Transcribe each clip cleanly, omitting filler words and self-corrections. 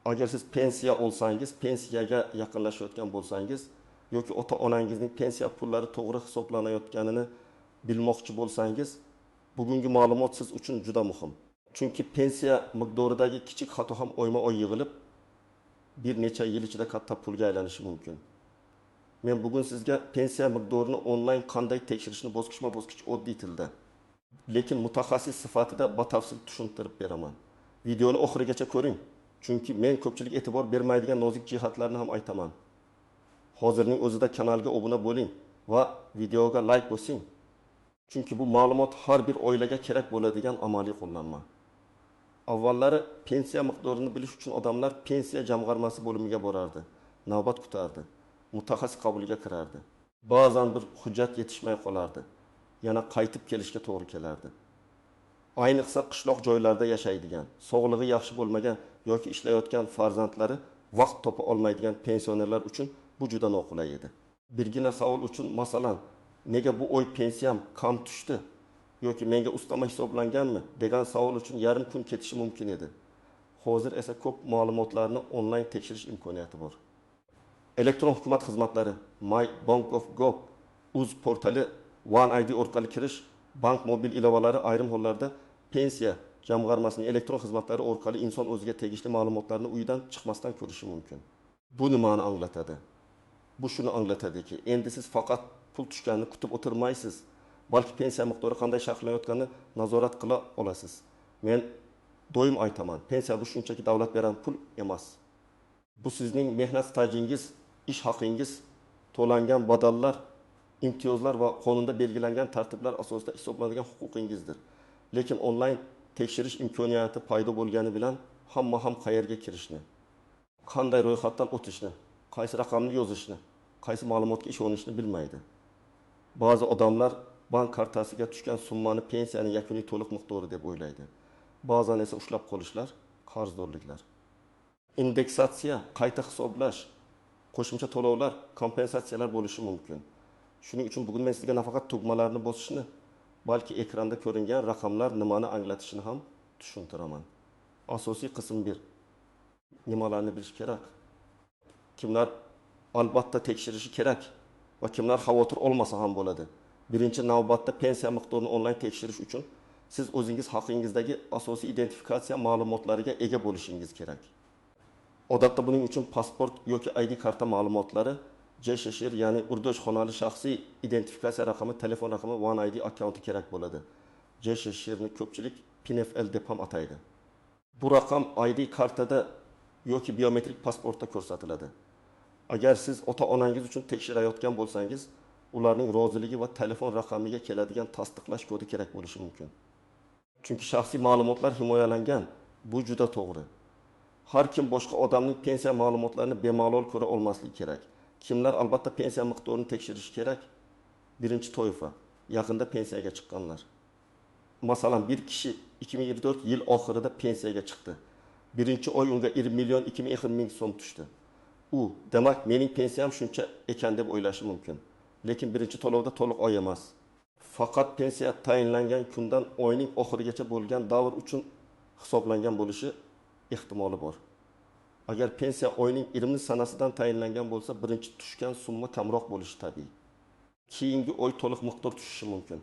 Agar siz pensiya olsangiz, pensiyaga yaqinlashayotgan bo'lsangiz yoki ota-onangizning pensiya pullari to'g'ri hisoblanayotganini bilmoqchi bo'lsangiz, bugungi ma'lumot siz uchun juda muhim. Chunki pensiya miqdoridagi kichik xato ham oyma-oy yig'ilib, bir necha yil ichida katta pulga aylanishi mumkin. Men bugun sizga pensiya miqdorini onlayn qanday tekshirishni bosqichma-bosqich oddiy tilda, lekin mutaxassis sifatida batafsil tushuntirib beraman. Videoni oxirigacha ko'ring, chunki men ko'pchilik e'tibor bermaydigan nozik jihatlarni ham aytaman. Hozirning o'zida kanalga obuna bo'ling va videoga like bosing. Chunki bu ma'lumot har bir oilaga kerak bo'ladigan amaliy qo'llanma. Avvallari pensiya miqdorini bilish uchun odamlar pensiya jamg'armasi bo'limiga borardi, navbat kutardi, mutaxassis qabuliga kirardi. Ba'zan bir hujjat yetishmay qolardi, yana qaytib kelishga to'g'ri kelardi. Ayniqsa qishloq joylarda yashaydigan, sog'lig'i yaxshi bo'lmagan yoki ishlayotgan farzandlari vaqt topa olmaydigan pensionerlar uchun bu juda noqulay edi. Birgina savol uchun, masalan, nega bu oy pensiyam kam tushdi yoki menga ustama hisoblanganmi degan savol uchun yarim kun ketishi mumkin edi. Hozir esa ko'p ma'lumotlarni onlayn tekshirish imkoniyati bor. Elektron hukumat xizmatlari, My Bank of Gov, Uz portali, One ID orqali kirish, bank mobil ilovalari ayrim hollarda pensiya jamg'armasining elektron xizmatlari orqali inson o'ziga tegishli ma'lumotlarni uydan chiqmasdan ko'rishi mumkin. Bu nimani anglatadi? Bu shuni anglatadiki, endi siz faqat pul tushganini kutib o'tirmaysiz, balki pensiya miqdori qanday shakllanayotganini nazorat qila olasiz. Men doim aytaman, pensiya bu shunchaki davlat bergan pul emas. Bu sizning mehnat stajingiz, ish haqingiz, to'langan badallar, imtiyozlar va qonunda belgilangan tartiblar asosida hisoblanadigan huquqingizdir. Lekin onlayn tekshirish imkoniyati paydo bo'lgani bilan hamma ham qayerga kirishni, qanday ro'yxatdan o'tishni, qaysi raqamni yozishni, qaysi ma'lumotga ishonishni bilmaydi. Ba'zi odamlar bank kartasiga tushgan summani pensiyaning yakuniy to'liq miqdori deb o'ylaydi. Ba'zan esa ushlab qolishlar, qarzdorliklar. Indeksatsiya, qayta hisoblash, qo'shimcha to'lovlar, kompensatsiyalar bo'lishi mumkin. Shuning uchun bugun men sizga nafaqat tugmalarni bosishni, balki ekranda ko'ringan raqamlar nimani anglatishini ham tushuntiraman. Asosiy qism 1. Nimalarni bilish kerak? Kimlar albatta tekshirishi kerak va kimlar xavotir olmasa ham bo'ladi. Birinchi navbatda pensiya miqdorini onlayn tekshirish uchun siz o'zingiz haqingizdagi asosiy identifikatsiya ma'lumotlariga ega bo'lishingiz kerak. Odatda buning uchun pasport yoki ID karta ma'lumotlari, JSHR, ya'ni urdosh xonali shaxsiy identifikatsiya raqami, telefon raqami, One ID akkaunti kerak bo'ladi. JSHRni ko'pchilik PINFL deb ham ataydi. Bu raqam ID kartada yoki biometrik pasportda ko'rsatiladi. Agar siz ota-onangiz uchun tekshirayotgan bo'lsangiz, ularning roziligi va telefon raqamiga keladigan tasdiqlash kodi kerak bo'lishi mumkin. Chunki shaxsiy ma'lumotlar himoyalangan, bu juda to'g'ri. Har kim boshqa odamning pensiya ma'lumotlarini bemalol ko'ra olmasligi kerak. Kimlar albatta pensiya miqdorini tekshirishi kerak? Birinchi toifa, yaqinda pensiyaga chiqqanlar. Masalan, bir kishi 2024 yil oxirida pensiyaga chiqdi. Birinchi oy unga 1 million 2 ming so'm tushdi. U, demak, mening pensiyam shuncha ekan deb o'ylashi mumkin. Lekin birinchi to'lovda to'liq oy emas. Faqat pensiya tayinlangan kundan oyning oxirigacha bo'lgan davr uchun hisoblangan bo'lishi ehtimoli bor. Agar pensiya oyning 20 sanasidan tayinlangan bo'lsa, birinchi tushgan summa kamroq bo'lishi tabiiy. Keyingi oy to'liq miqdor tushishi mumkin.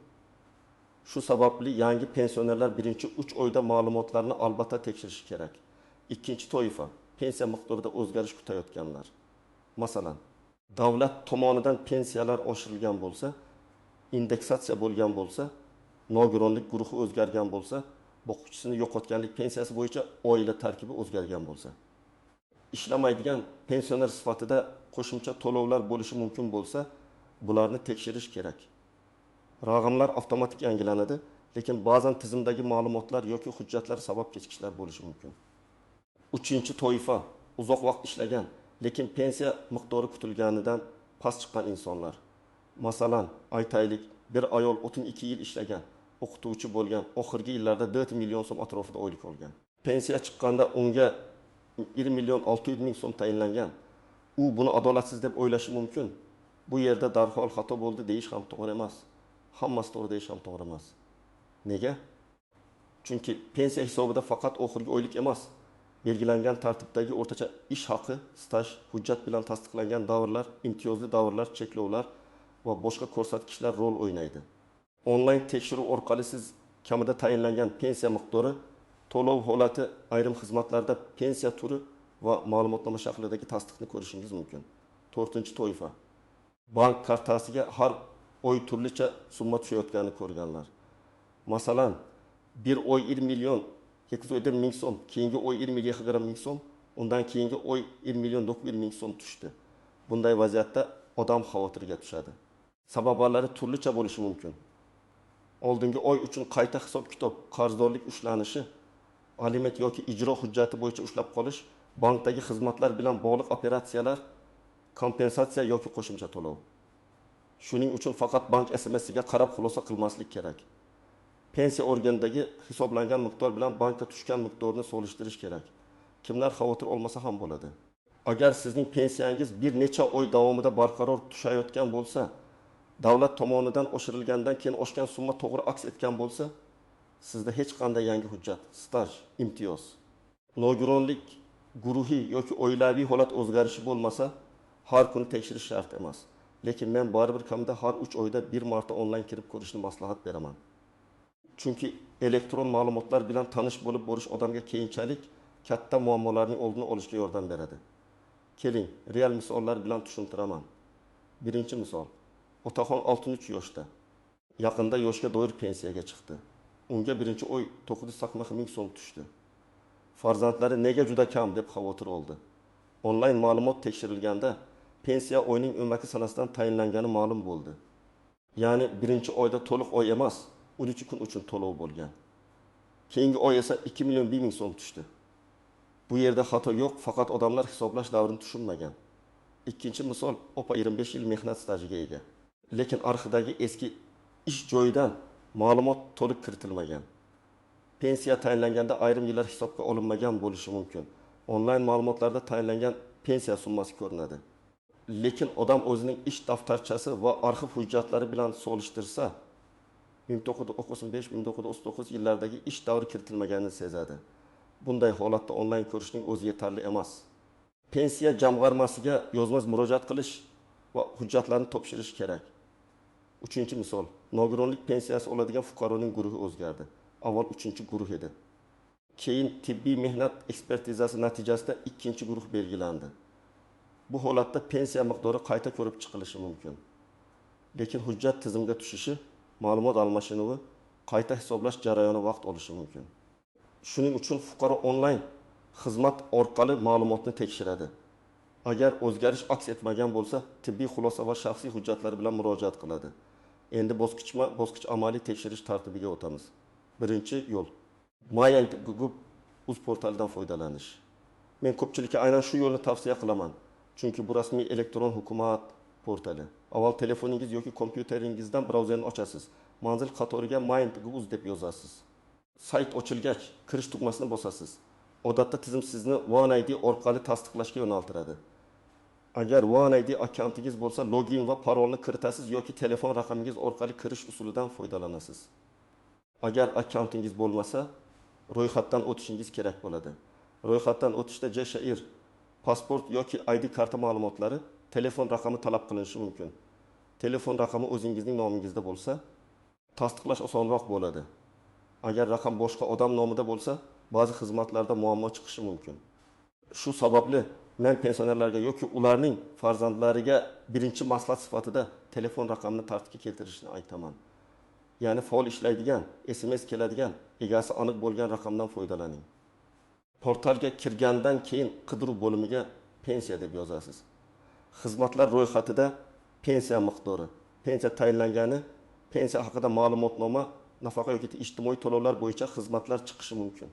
Shu sababli yangi pensionerlar birinchi 3 oyda ma'lumotlarni albatta tekshirishi kerak. Ikkinchi toifa, pensiya miqdorida o'zgarish kutayotganlar. Masalan, davlat tomonidan pensiyalar oshirilgan bo'lsa, indeksatsiya bo'lgan bo'lsa, nogironlik guruhi o'zgargan bo'lsa, boquvchisini yo'qotganlik pensiyasi bo'yicha oila tarkibi o'zgargan bo'lsa, ishlamaydigan pensioner sifatida qo'shimcha to'lovlar bo'lishi mumkin bo'lsa, bularni tekshirish kerak. Raqamlar avtomatik yangilanadi, lekin ba'zan tizimdagi ma'lumotlar yoki hujjatlar sabab kechikishlar bo'lishi mumkin. Uchinchi toifa, uzoq vaqt ishlagan, lekin pensiya miqdori kutilganidan past chiqqan insonlar. Masalan, aytaylik, bir ayol 32 yil ishlagan, o'qituvchi bo'lgan, oxirgi yillarda 4 million so'm atrofida oylik olgan. Pensiya chiqqanda unga 1 million 600 ming so'm tayinlangan. U buni adolatsiz deb o'ylashi mumkin. Bu yerda darhol xato bo'ldi deyish ham to'g'ri emas. Hammasi to'g'ri deyish ham to'g'ri emas. Nega? Chunki pensiya hisobida faqat oxirgi oylik emas, Belgilangan tartibdagi o'rtacha ish haqi, staj, hujjat bilan tasdiqlangan davrlar, imtiyozli davrlar, cheklovlar va boshqa ko'rsatkichlar rol o'ynaydi. Onlayn tekshiruv orqali siz kamida tayinlangan pensiya miqdori, to'lov holati, ayrim xizmatlarda pensiya turi va ma'lumotnoma shaklidagi tasdiqni ko'rishingiz mumkin. To'rtinchi toifa. Bank kartasiga har oy turlicha summa tushayotganini ko'rganlar. Masalan, bir oy 1 million 801 ming so'm, keyingi oy 1 million 20 ming so'm, undan keyingi oy 1 million 9 ming so'm tushdi. Bunday vaziyatda odam xavotirga tushadi. Sabablari turlicha bo'lishi mumkin. Oldingi oy uchun qayta hisob-kitob, qarzdorlik ushlanishi, aliment yoki ijro hujjati bo'yicha ushlab qolish, bankdagi xizmatlar bilan bog'liq operatsiyalar, kompensatsiya yoki qo'shimcha to'lov. Shuning uchun faqat bank SMS-iga qarab xulosa qilmaslik kerak. Pensiya organidagi hisoblangan miqdor bilan bankka tushgan miqdorni solishtirish kerak. Kimlar xavotir olmasa ham bo'ladi. Agar sizning pensiyangiz bir necha oy davomida barqaror tushayotgan bo'lsa, davlat tomonidan oshirilgandan keyin oshgan summa to'g'ri aks etgan bo'lsa, sizda hech qanday yangi hujjat, staj, imtiyoz, nogironlik guruhi yoki oilaviy holat o'zgarishi bo'lmasa, har kuni tekshirish shart emas. Lekin men baribir kamida har 3 oyda bir marta onlayn kirib ko'rishni maslahat beraman. Chunki elektron ma'lumotlar bilan tanish bo'lib borish odamga keyinchalik katta muammolarning oldini olishga yordam beradi. Keling, real misollar bilan tushuntiraman. Birinchi misol. Otaxon 63 yoshda. Yaqinda yoshga doir pensiyaga chiqdi. Unga birinchi oy 980 ming so'm tushdi. Farzandlari nega juda kam deb xavotir oldi. Onlayn ma'lumot tekshirilganda pensiya oyning 12 sanasidan tayinlangani ma'lum bo'ldi. Ya'ni birinchi oyda to'liq oy emas, 13 kun uchun to'lov bo'lgan. Keyingi oy esa 2 million 1 ming so'm tushdi. Bu yerda xato yo'q, faqat odamlar hisoblash davrini tushunmagan. Ikkinchi misol, opa 25 yil mehnat stajiga ega. Lekin arxivdagi eski ish joyidan ma'lumot to'liq kiritilmagan. Pensiya tayinlanganda ayrim yillar hisobga olinmagan bo'lishi mumkin. Onlayn ma'lumotlarda tayinlangan pensiya summasi ko'rinadi. Lekin odam o'zining ish daftarchasi va arxiv hujjatlari bilan solishtirsa, 1995-1939 yillardagi ish davri kiritilmaganini sezadi. Bunday holatda onlayn ko'rishning o'zi yetarli emas. Pensiya jamg'armasiga yozma murojaat qilish va hujjatlarni topshirish kerak. Uchinchi misol, nogironlik pensiyasi oladigan fuqaroning guruhi o'zgardi. Avval 3-guruh edi. Keyin tibbiy mehnat ekspertizasi natijasida 2-guruh belgilandi. Bu holatda pensiya miqdori qayta ko'rib chiqilishi mumkin. Lekin hujjat tizimga tushishi, ma'lumot almashinuvi, qayta hisoblash jarayoni vaqt olishi mumkin. Shuning uchun fuqaro onlayn xizmat orqali ma'lumotni tekshiradi. Agar o'zgarish aks etmagan bo'lsa, tibbiy xulosa va shaxsiy hujjatlar bilan murojaat qiladi. Endi bosqichma-bosqich amaliy tekshirish tartibiga o'tamiz. Birinchi yo'l. My.gov.uz portalidan foydalanish. Men ko'pchilikka aynan shu yo'lni tavsiya qilaman. Chunki bu rasmiy elektron hukumat portali. Avval telefoningiz yoki kompyuteringizdan brauzerni ochasiz. Manzil qatoriga my.gov.uz deb yozasiz. Sayt ochilgach, kirish tugmasini bosasiz. Odatda tizim sizni OneID orqali tasdiqlashga yo'naltiradi. Agar OneID akkauntingiz bo'lsa, login va parolni kiritasiz yoki telefon raqamingiz orqali kirish usulidan foydalanasiz. Agar akkauntingiz bo'lmasa, ro'yxatdan o'tishingiz kerak bo'ladi. Ro'yxatdan o'tishda JSHR, pasport yoki ID karta ma'lumotlari, telefon raqami talab qilinishi mumkin. Telefon raqami o'zingizning nomingizda bo'lsa, tasdiqlash osonroq bo'ladi. Agar raqam boshqa odam nomida bo'lsa, ba'zi xizmatlarda muammo chiqishi mumkin. Shu sababli men pensionerlarga yoki ularning farzandlariga birinchi maslahat sifatida telefon raqamini tartibga keltirishni aytaman. Ya'ni faol ishlaydigan, SMS keladigan, egasi aniq bo'lgan raqamdan foydalaning. Portalga kirgandan keyin qidiruv bo'limiga pensiya deb yozasiz. Xizmatlar ro'yxatida pensiya miqdori, pensiya tayinlangani, pensiya haqida ma'lumotnoma, nafaqa yoki ijtimoiy to'lovlar bo'yicha xizmatlar chiqishi mumkin.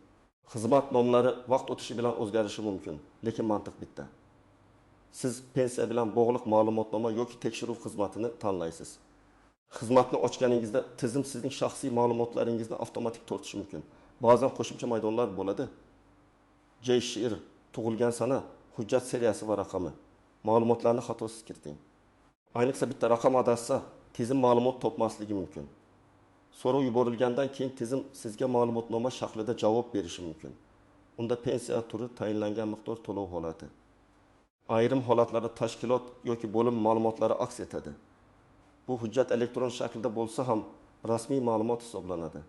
Xizmat nomlari vaqt o'tishi bilan o'zgarishi mumkin, lekin mantiq bitta. Siz pensiya bilan bog'liq ma'lumotnoma yoki tekshiruv xizmatini tanlaysiz. Xizmatni ochganingizda tizim sizning shaxsiy ma'lumotlaringizni avtomatik tortishi mumkin. Ba'zan qo'shimcha maydonlar bo'ladi. JSHR, tug'ilgan sana, hujjat seriyasi va raqami. Ma'lumotlarni xatosiz kiriting. Ayniqsa bitta raqam adashsa, tizim ma'lumot topmasligi mumkin. So'rov yuborilgandan keyin tizim sizga ma'lumotnoma shaklida javob berishi mumkin. Unda pensiya turi, tayinlangan miqdor, to'lov holati. Ayrim holatlarda tashkilot yoki bo'lim ma'lumotlari aks etadi. Bu hujjat elektron shaklda bo'lsa ham rasmiy ma'lumot hisoblanadi.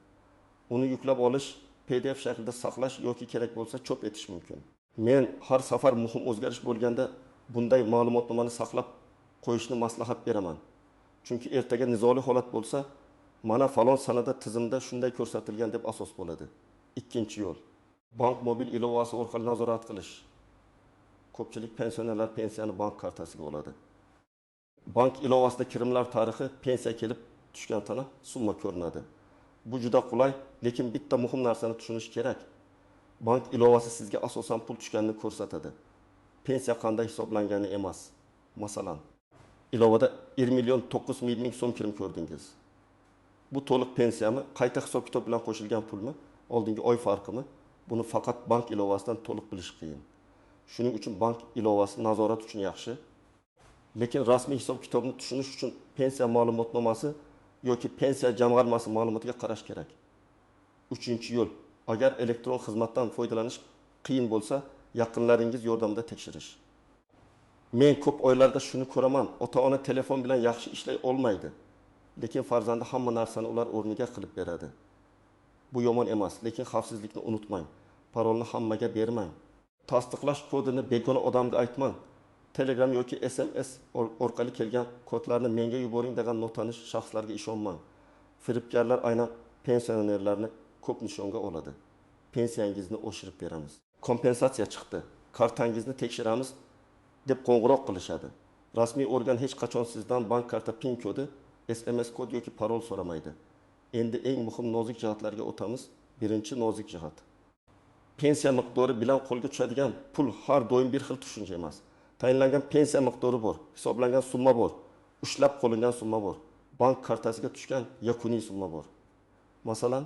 Uni yuklab olish, PDF shaklida saqlash yoki kerak bo'lsa chop etish mumkin. Men har safar muhim o'zgarish bo'lganda bunday ma'lumotnomani saqlab qo'yishni maslahat beraman. Chunki ertaga nizoli holat bo'lsa, mana falon sanada tizimda shunday ko'rsatilgan deb asos bo'ladi. Ikkinchi yo'l. Bank mobil ilovasi orqali nazorat qilish. Ko'pchilik pensionerlar pensiyani bank kartasiga oladi. Bank ilovasida kirimlar tarixi, pensiya kelib tushgan tana summa ko'rinadi. Bu juda qulay, lekin bitta muhim narsani tushunish kerak. Bank ilovasi sizga asosan pul tushganini ko'rsatadi. Pensiya qanday hisoblangani emas. Masalan, ilovada 1 million 9 ming so'm kirim ko'rdingiz. Bu to'liq pensiyami, qayta hisob-kitob bilan qo'shilgan pulmi, oldingi oy farqimi? Buni faqat bank ilovasidan to'liq bilish qiyin. Shuning uchun bank ilovasi nazorat uchun yaxshi. Lekin rasmiy hisob-kitobni tushunish uchun pensiya ma'lumotnomasi yoki pensiya jamg'armasi ma'lumotiga qarash kerak. Uchinchi yo'l. Agar elektron xizmatdan foydalanish qiyin bo'lsa, yaqinlaringiz yordamida tekshirish. Men ko'p oilalarda shuni ko'raman, ota-ona telefon bilan yaxshi ishlay olmaydi. Lekin farzandi hamma narsani ular o'rniga qilib beradi. Bu yomon emas, lekin xavfsizlikni unutmang. Parolni hammaga bermang. Tasdiqlash kodini begona odamga aytmang. Telegram yoki SMS orqali kelgan kodlarni menga yuboring degan notanish shaxslarga ishonmang. Firibgarlar aynan pensionerlarni ko'p nishonga oladi. Pensiyangizni oshirib beramiz. Kompensatsiya chiqdi. Kartangizni tekshiramiz deb qo'ng'iroq qilishadi. Rasmiy organ hech qachon sizdan bank karta PIN kodi, SMS kod yoki parol so'ramaydi. Endi eng muhim nozik jihatlarga o'tamiz. Birinchi nozik jihat. Pensiya miqdori bilan qo'lga tushadigan pul har doim bir xil tushuncha emas. Tayinlangan pensiya miqdori bor, hisoblangan summa bor, ushlab qolingan summa bor, bank kartasiga tushgan yakuniy summa bor. Masalan,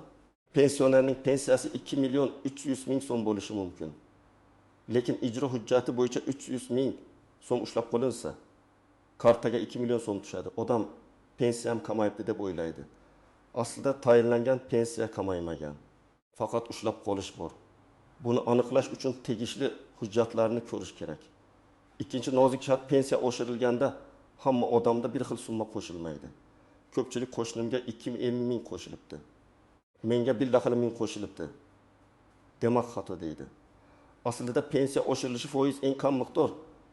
pensionerning pensiyasi 2 million 300 ming so'm bo'lishi mumkin. Lekin ijro hujjati bo'yicha 300 ming so'm ushlab qolinsa, kartaga 2 million so'm tushadi. Odam pensiyam kamayibdi deb o'ylaydi. Aslida tayinlangan pensiya kamaymagan. Faqat ushlab qolish bor. Buni aniqlash uchun tegishli hujjatlarni ko'rish kerak. Ikkinchi nozik shart, pensiya oshirilganda hamma odamda bir xil summa qo'shilmaydi. Ko'pchilik qo'shnimga 250 ming qo'shilibdi. Menga bir daxli ming qo'shilibdi. Demak xato deydi. Aslida pensiya oshirilishi foiz eng kam miqdor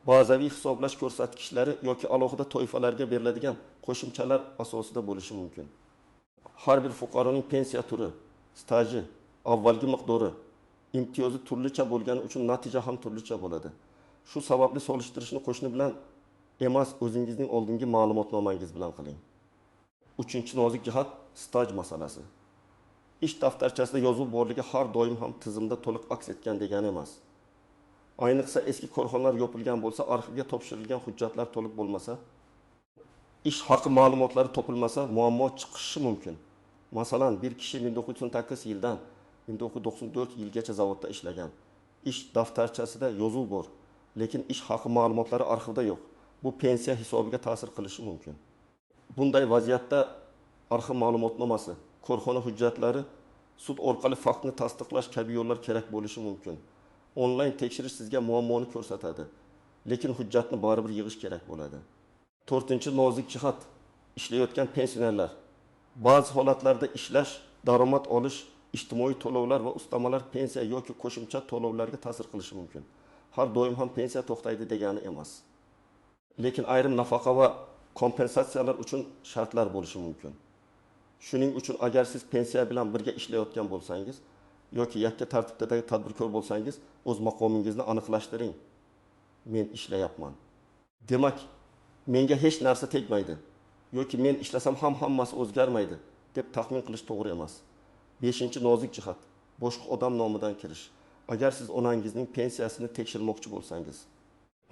bazaviy hisoblash ko'rsatkichlari yoki alohida toifalarga beriladigan qo'shimchalar asosida bo'lishi mumkin. Har bir fuqaroning pensiya turi, staji, avvalgi miqdori, imtiyozi turlicha bo'lgani uchun natija ham turlicha bo'ladi. Shu sababli solishtirishni qo'shni bilan emas, o'zingizning oldingi ma'lumotnomangiz bilan qiling. Uchinchi nozik jihat staj masalasi. Ish daftarchasida yozuv borligi har doim ham tizimda to'liq aks etgan degani emas. Ayniqsa eski korxonalar yopilgan bo'lsa, arxivga topshirilgan hujjatlar to'liq bo'lmasa, ish haqi ma'lumotlari topilmasa muammo chiqishi mumkin. Masalan, bir kishi 1998 yildan 1994 yilgacha zavodda ishlagan. Ish daftarchasida yozuv bor, lekin ish haqi ma'lumotlari arxivda yo'q. Bu pensiya hisobiga ta'sir qilishi mumkin. Bunday vaziyatda arxiv ma'lumotnomasi, korxona hujjatlari, sud orqali faktni tasdiqlash kabi yo'llar kerak bo'lishi mumkin. Onlayn tekshirish sizga muammoni ko'rsatadi, lekin hujjatni baribir yig'ish kerak bo'ladi. To'rtinchi nozik jihat, ishlayotgan pensionerlar. Ba'zi holatlarda ishlash, daromad olish, ijtimoiy to'lovlar va ustamalar pensiya yoki qo'shimcha to'lovlarga ta'sir qilishi mumkin. Har doim ham pensiya to'xtaydi degani emas. Lekin ayrim nafaqa va kompensatsiyalar uchun shartlar bo'lishi mumkin. Shuning uchun agar siz pensiya bilan birga ishlayotgan bo'lsangiz yoki yakka tartibdagi tadbirkor bo'lsangiz, o'z maqomingizni aniqlashtiring. Men ishlayapman. Demak, menga hech narsa tegmaydi yoki men ishlasam ham hammasi o'zgarmaydi deb taxmin qilish to'g'ri emas. Beshinchi nozik jihat, boshqa odam nomidan kirish. Agar siz onangizning pensiyasini tekshirmoqchi bo'lsangiz,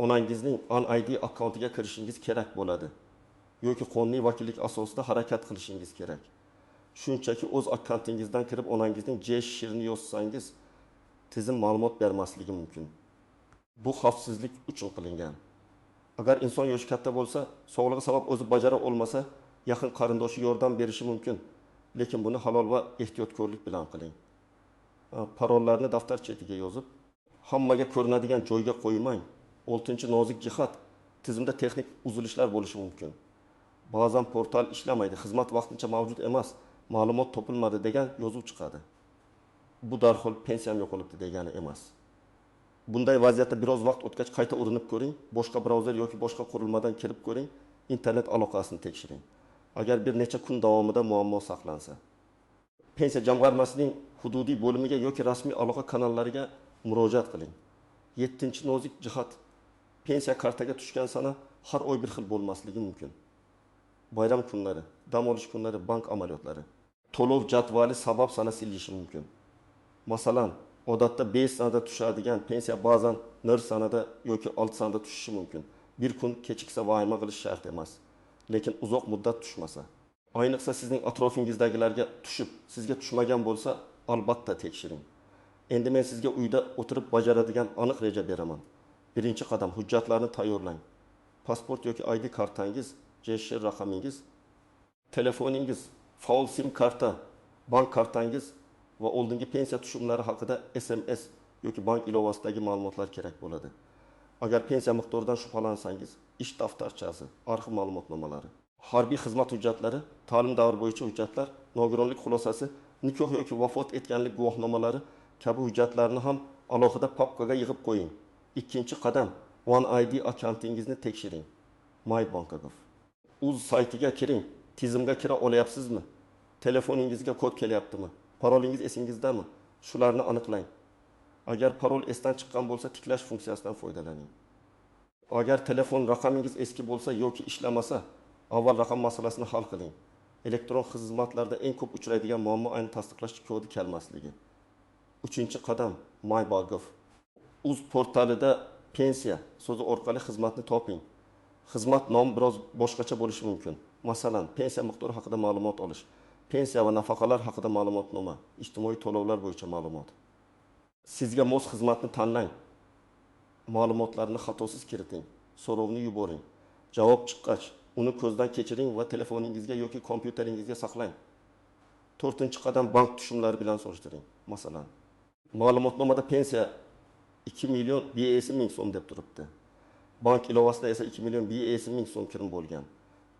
onangizning NID akkauntiga kirishingiz kerak bo'ladi yoki qonuniy vakillik asosida harakat qilishingiz kerak. Shunchaki o'z akkauntingizdan kirib onangizning J shirini yozsangiz, tizim ma'lumot bermasligi mumkin. Bu xavfsizlik uchun qilingan. Agar inson yoshi katta bo'lsa, sog'lig'i sabab o'zi bajara olmasa, yaqin qarindoshi yordam berishi mumkin. Lekin buni halol va ehtiyotkorlik bilan qiling. Parollarni daftar chetiga yozib, hammaga ko'rinadigan joyga qo'ymang. Oltinchi nozik jihat: tizimda texnik uzilishlar bo'lishi mumkin. Ba'zan portal ishlamaydi, xizmat vaqtincha mavjud emas, ma'lumot topilmadi degan yozuv chiqadi. Bu darhol pensiyam yo'qolibdi degani emas. Bunday vaziyatda biroz vaqt o'tgach qayta urinib ko'ring, boshqa brauzer yoki boshqa qurilmadan kirib ko'ring, internet aloqasini tekshiring. Agar bir necha kun davomida muammo saqlansa, Pensiya jamg'armasining hududiy bo'limiga yoki rasmiy aloqa kanallariga murojaat qiling. Yettinchi nozik jihat: pensiya kartaga tushgan sana har oy bir xil bo'lmasligi mumkin. Bayram kunlari, dam olish kunlari, bank amaliyotlari. To'lov jadvali sabab sana silinishi mumkin. Masalan, odatda 5 sanada tushadigan pensiya ba'zan 0 sanada yoki 6 sanada tushishi mumkin. Bir kun kechiksa vahima qilish shart emas. Lekin uzoq muddat tushmasa, ayniqsa sizning atrofingizdagilarga tushib, sizga tushmagan bo'lsa, albatta tekshiring. Endi men sizga uyda o'tirib bajaradigan aniq reja beraman. Birinchi qadam: hujjatlarni tayyorlang. Pasport yoki ID kartangiz, JSH raqamingiz, telefoningiz, faol SIM karta, bank kartangiz va oldingi pensiya tushumlari haqida SMS yoki bank ilovasidagi ma'lumotlar kerak bo'ladi. Agar pensiya miqdoridan shubhalansangiz, ish daftarchasi, arxiv ma'lumotnomalari, harbiy xizmat hujjatlari, ta'lim davri bo'yicha hujjatlar, nogironlik xulosasi, nikoh yoki vafot etganlik guvohnomalari kabi hujjatlarni ham alohida papkaga yig'ib qo'ying. Ikkinchi qadam: One ID akkauntingizni tekshiring. MyBank.gov. Uz saytiga kiring. Tizimga kira olyapsizmi? Telefoningizga kod kelyaptimi? Parolingiz esingizdami? Shularni aniqlang. Agar parol esdan chiqqan bo'lsa, tiklash funksiyasidan foydalaning. Agar telefon raqamingiz eski bo'lsa yoki ishlamasa, avval raqam masalasini hal qiling. Elektron xizmatlarda eng ko'p uchraydigan muammo ayni tasdiqlash kodi kelmasligi. Uchinchi qadam: MyBank.gov. Uz portalida pensiya so'zi orqali xizmatni toping. Xizmat nomi biroz boshqacha bo'lishi mumkin. Masalan, pensiya miqdori haqida ma'lumot olish, pensiya va nafaqalar haqida ma'lumotnoma, ijtimoiy to'lovlar bo'yicha ma'lumot. Sizga mos xizmatni tanlang. Ma'lumotlarni xatosiz kiriting. So'rovni yuboring. Javob chiqqach, uni ko'zdan kechiring va telefoningizga yoki kompyuteringizga saqlang. To'rtinchi qadam: bank tushumlari bilan solishtiring. Masalan, ma'lumotnomada pensiya 2 million BS ming so'm deb turibdi. Bank ilovasida esa 2 million BS ming so'm kirim bo'lgan.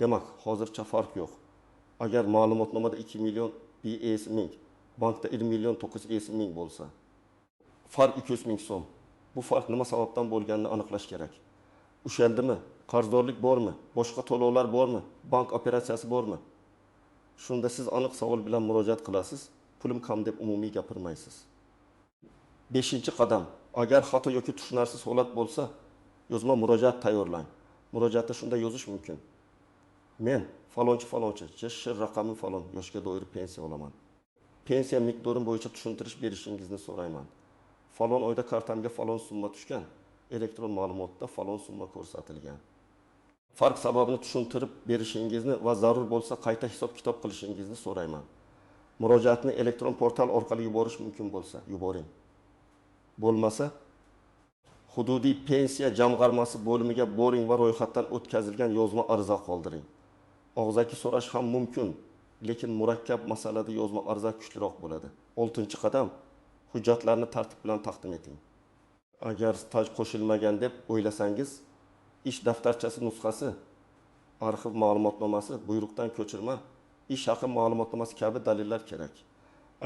Demak, hozircha farq yo'q. Agar ma'lumotnomada 2 million BS ming, bankda 1 million 900 ming bo'lsa, farq 200 ming so'm. Bu farq nima sababdan bo'lganini aniqlash kerak. Ushaldimi? Qarzdorlik bormi? Boshqa to'lovlar bormi? Bank operatsiyasi bormi? Shunda siz aniq savol bilan murojaat qilasiz, pulim kam deb umumiy gapirmaysiz. Beshinchi qadam: agar xato yoki tushunarsiz holat bo'lsa, yozma murojaat tayyorlang. Murojaatda shunday yozish mumkin: Men falonchi falonchi, JSH raqami falon, yoshga doir pensiya olaman. Pensiya miqdorim bo'yicha tushuntirish berishingizni so'rayman. Falon oyda kartamga falon summa tushgan, elektron ma'lumotda falon summa ko'rsatilgan. Farq sababini tushuntirib berishingizni va zarur bo'lsa qayta hisob-kitob qilishingizni so'rayman. Murojaatni elektron portal orqali yuborish mumkin bo'lsa, yuboring. Bo'lmasa, hududiy pensiya jamg'armasi bo'limiga boring va ro'yxatdan o'tkazilgan yozma ariza qoldiring. Og'zaki so'rash ham mumkin, lekin murakkab masalada yozma ariza kuchliroq bo'ladi. Oltinchi qadam: hujjatlarni tartib bilan taqdim eting. Agar staj qo'shilmagan deb o'ylasangiz, ish daftarchasi nusxasi, arxiv ma'lumotnomasi, buyruqdan ko'chirma, ish haqi ma'lumotnomasi kabi dalillar kerak.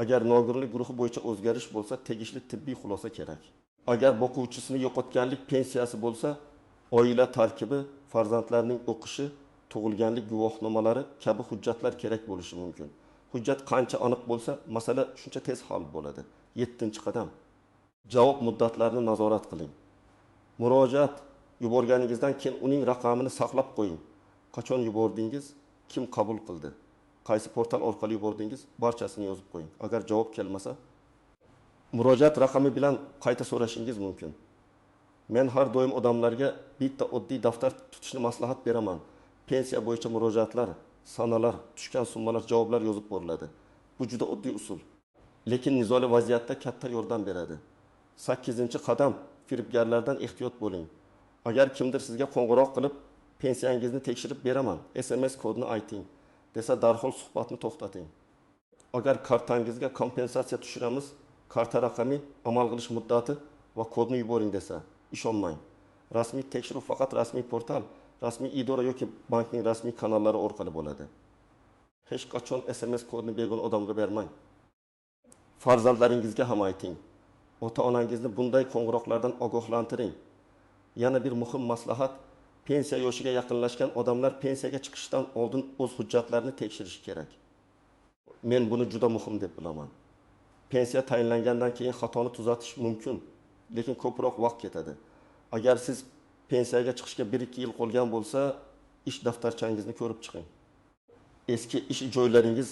Agar nogironlik guruhi bo'yicha o'zgarish bo'lsa, tegishli tibbiy xulosa kerak. Agar boquvchisini yo'qotganlik pensiyasi bo'lsa, oila tarkibi, farzandlarning o'qishi, tug'ilganlik guvohnomalari kabi hujjatlar kerak bo'lishi mumkin. Hujjat qancha aniq bo'lsa, masala shuncha tez hal bo'ladi. Yettinchi qadam: javob muddatlarini nazorat qiling. Murojaat yuborganingizdan keyin uning raqamini saqlab qo'ying. Qachon yubordingiz, kim qabul qildi, qaysi portal orqali yubordingiz, barchasini yozib qo'ying. Agar javob kelmasa, murojaat raqami bilan qayta so'rashingiz mumkin. Men har doim odamlarga bitta oddiy daftar tutishni maslahat beraman. Pensiya bo'yicha murojaatlar, sanalar, tushgan summalar, javoblar yozib boriladi. Bu juda oddiy usul, lekin nizoli vaziyatda katta yordam beradi. Sakkizinchi qadam: firibgarlardan ehtiyot bo'ling. Agar kimdir sizga qo'ng'iroq qilib, pensiyangizni tekshirib beraman, SMS kodini ayting desa, darhol suhbatni to'xtating. Agar kartangizga kompensatsiya tushiramiz, Karta raqami, amal qilish muddati va kodni yuboring desa, ishonmang. Rasmiy tekshiruv faqat rasmiy portal, rasmiy idora yoki bankning rasmiy kanallari orqali bo'ladi. Hech qachon SMS kodni begona odamga bermang. Farzandlaringizga ham ayting. Ota-onangizni bunday qo'ng'iroqlardan ogohlantiring. Yana bir muhim maslahat: pensiya yoshiga yaqinlashgan odamlar pensiyaga chiqishdan oldin o'z hujjatlarini tekshirishi kerak. Men buni juda muhim deb bilaman. Pensiya tayinlangandan keyin xatoni tuzatish mumkin, lekin ko'proq vaqt ketadi. Agar siz pensiyaga chiqishga 1-2 yil qolgan bo'lsa, ish daftarchangizni ko'rib chiqing. Eski ish joylaringiz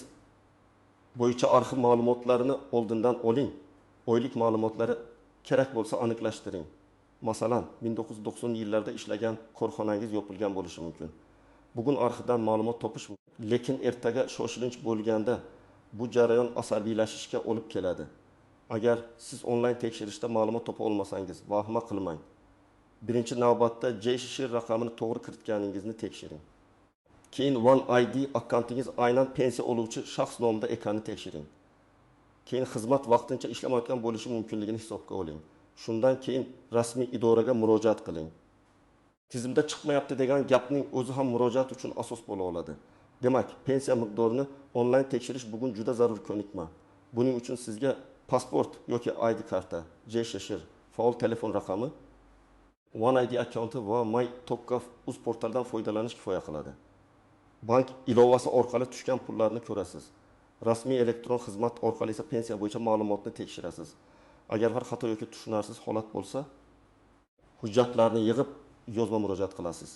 bo'yicha arxiv ma'lumotlarini oldindan oling. Oylik ma'lumotlari kerak bo'lsa aniqlashtiring. Masalan, 1990-yillarda ishlagan korxonangiz yopilgan bo'lishi mumkin. Bugun arxivdan ma'lumot topish, lekin ertaga shoshilinch bo'lganda bu jarayon asabiylashishga olib keladi. Agar siz onlayn tekshirishda ma'lumot topa olmasangiz, vahima qilmang. Birinchi navbatda JSH raqamini to'g'ri kiritganingizni tekshiring. Keyin One ID akkauntingiz aynan pensiya oluvchi shaxs nomida ekanini tekshiring. Keyin xizmat vaqtincha ishlamayotgan bo'lishi mumkinligini hisobga oling. Shundan keyin rasmiy idoraga murojaat qiling. Tizimda chiqmayapti degan gapning o'zi ham murojaat uchun asos bo'la oladi. Demak, pensiya miqdorini onlayn tekshirish bugun juda zarur ko'nikma. Buning uchun sizga pasport yoki ID karta, JSH, faol telefon raqami, One ID akkaunti va my.uz portalidan foydalanish kifoya qiladi. Bank ilovasi orqali tushgan pullarni ko'rasiz. Rasmiy elektron xizmat orqali esa pensiya bo'yicha ma'lumotni tekshirasiz. Agar har xato yoki tushunarsiz holat bo'lsa, hujjatlarni yig'ib yozma murojaat qilasiz.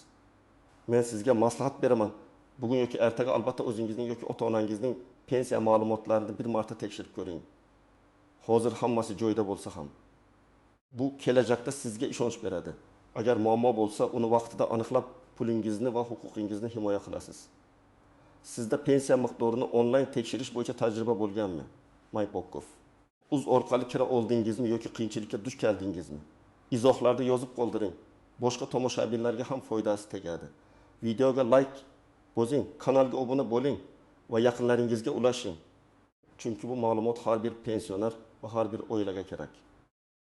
Men sizga maslahat beraman. Bugun yoki ertaga albatta o'zingizning yoki ota-onangizning pensiya ma'lumotlarini bir marta tekshirib ko'ring. Hozir hammasi joyida bo'lsa ham. Bu kelajakda sizga ishonch beradi. Agar muammo bo'lsa, uni vaqtida aniqlab pulingizni va huquqingizni himoya qilasiz. Sizda pensiya miqdorini onlayn tekshirish bo'yicha tajriba bo'lganmi? MyPopkov. Uz orqali kira oldingizmi yoki qiyinchilikka duch keldingizmi? Izohlarda yozib qoldiring. Boshqa tomoshabinlarga ham foydasi tegadi. Videoga like bosing, kanalga obuna bo'ling va yaqinlaringizga ulashing. Chunki bu ma'lumot har bir pensioner va har bir oilaga kerak.